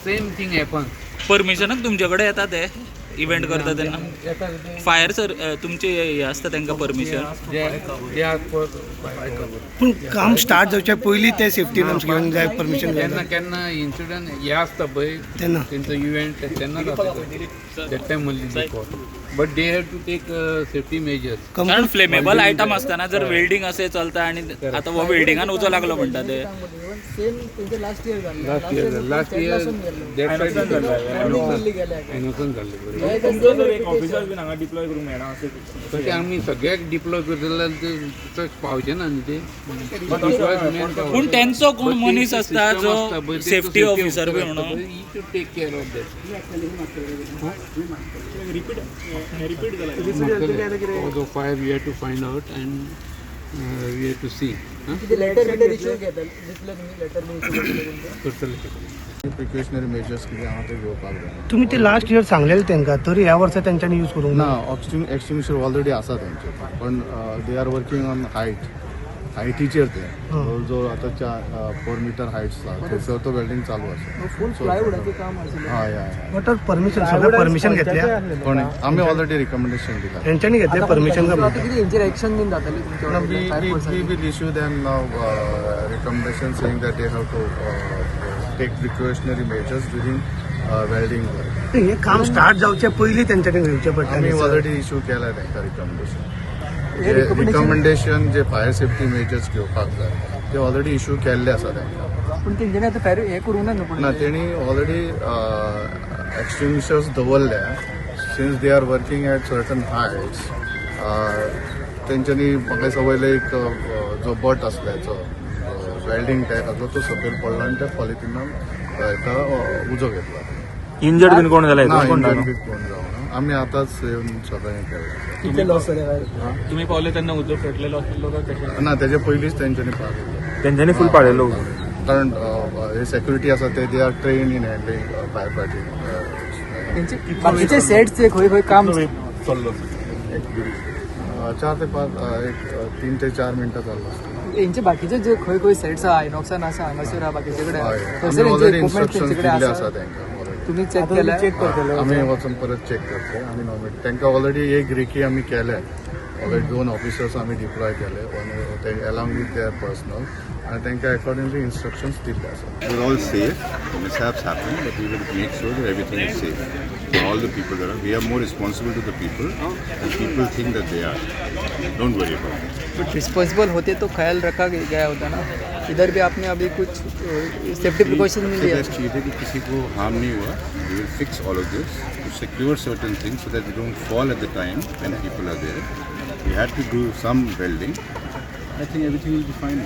Same thing happen. परमिशनाक तुमचे कडेन येता ते इव्हेंट करता तेन्ना? येता. फायर सर तुमचे हे आसता तांकां परमिशन? जे आस फॉर पूण काम स्टार्ट जावच्या पयलीं ते सेफ्टी नॉर्म्स घेवंक जाय, परमिशन घेवंक केन्ना जाय. केन्ना इन्सिडंट हे आसता पळय, तेन्ना. तेंचो इव्हेंट तेन्ना जाता. That time only they call, but they have to take safety measures. कारण फ्लेमेबल आयटम आसतना जर वेल्डिंग असें चलता आनी आतां हो वेल्डिंगान उजो लागलो म्हणटा ते. सेम तेंचे लास्ट इयर जाल्लें. Last year, last year आयनोक्सान जाल्लें बरें. तुमचो जर एक ऑफिसर बीन हांगा डिप्लॉय करूंक मेळना अशें? तशें आमी सगळ्याक डिप्लॉय करतले जाल्यार ते पावचे ना न्ही ते. पूण तेंचो कोण मनीस आसता जो सेफ्टी ऑफिसर बी म्हणून? He should take care of that. Repeat repeat जाला. The fire, we have to find out and we have to see. कितें लेटर बिटर इश्यू घेतले दिसले तुमी, लेटर बीन इश्यू करतले तुमकां? करतले. प्रिकॉशनरी मेजर्स कितें आहा ते घेवपाक जाय. तुमी ते लास्ट इयर सांगलेले तांकां, तरी ह्या वर्सा तेंच्यांनी यूज करूंक ना. ना. एक्सटिंग्विशर ऑलरेडी आसा तेंचे, पण they are working on height, हायटीचेर ते जवळ जवळ आतां 4 मिटर हायट्स आसा, थंयसर तो वेल्डिंग चालू आसा. फूल प्लायवुडाचें काम आशिल्लें. हय हय हय. वॉट आर परमिशन, सगळें परमिशन घेतल्या? कोणी आमी ऑलरेडी रिकमेंडेशन दिला. तेंच्यांनी घेतलें परमिशन काय आतां म्हणटा? कितें हेंचेर एक्शन बीन जातलें तुमच्या No, वाटेन, fire force we will issue them now recommendation saying that they have to take precautionary measures during welding work. हे काम स्टार्ट जावचे पयलीं तेंच्यांनी घेवचें पडटा आमी न्ही, सर. ऑलरेडी इश्यू केला तांकां रिकमेंडेशन. हे recommendation- recommendation जे फायर सेफ्टी मेजर्स घेवपाक जाय ते ऑलरेडी इश्यू केल्ले आसा तांकां. पूण तेंच्यांनी आतां फायर हें करूंक ना न्हू पूण. ना, तेणी ऑलरेडी एक्सटिंग्विशर्स दवरल्या. Since they are working at certain heights, तेंच्यांनी म्हाका दिसता वयले एक जो बट आसलो, वेल्डिंग टायप आसलो, तो सकयल पडलो आनी त्या पॉलिथिनान हेका उजो घेतला. इंजर्ड बीन कोण जाला? ना. कोण? इंजन बी कोण जावना. आमी आतांच येवन सगळें केलें. कितले लॉस जाले फायर? तुमी पावले तेन्ना उजो पेटलेलो आसलो काय कशें? ना, तेजे पयलींच तेंच्यांनी पावयलें. तेंच्यांनी फूल पाळयलो. कारण हे सेक्युरिटी आसा ते, they are trained in handling fire fighting. तेंचे बाकीचे सेट्स खंय खंय काम चल्लो 4 ते 5, एक 3 ते 4 मिनटां चाललो आसता. हेंचे बाकीचे जे खंय खंय सेट्स आहा, आयनॉक्सान आसा, हांगासर आहा, बाकीचे कडेन हय. थंयसर आमी हेंचे ऑलरेडी इक्विपमेंट इन्स्ट्रक्शन तेंचे कडेन दिल्ले आसा? आसा तांकां already. तुमी चॅक केल्या? आमी वचून परत चॅक करतले आनी नॉमिनेट तांकां. ऑलरेडी एक रेकी आमी केले, ऑलरेडी दोन ऑफिसर्स आमी डिप्लॉय केले एलॉंग विथ there personal आनी तांकां एकॉर्डिंगली इन्स्ट्रक्शन्स दिल्ले आसा. We're all safe. The mishaps happen, but we will make sure that everything is safe for all the people that are. We are more responsible to the people than people think that they are. Don't worry about it. But responsible होते तो ख्याल रखा गया होता ना. इधर भी आपने अभी कुछ सेफ्टी प्रिकॉशन नहीं सबसे लिया. बेस्ट चीज़ है कि किसी को हार्म नहीं हुआ. We will fix all of this to secure certain things so that we don't fall at the time when people are there. We had to do some welding. I think everything will be fine.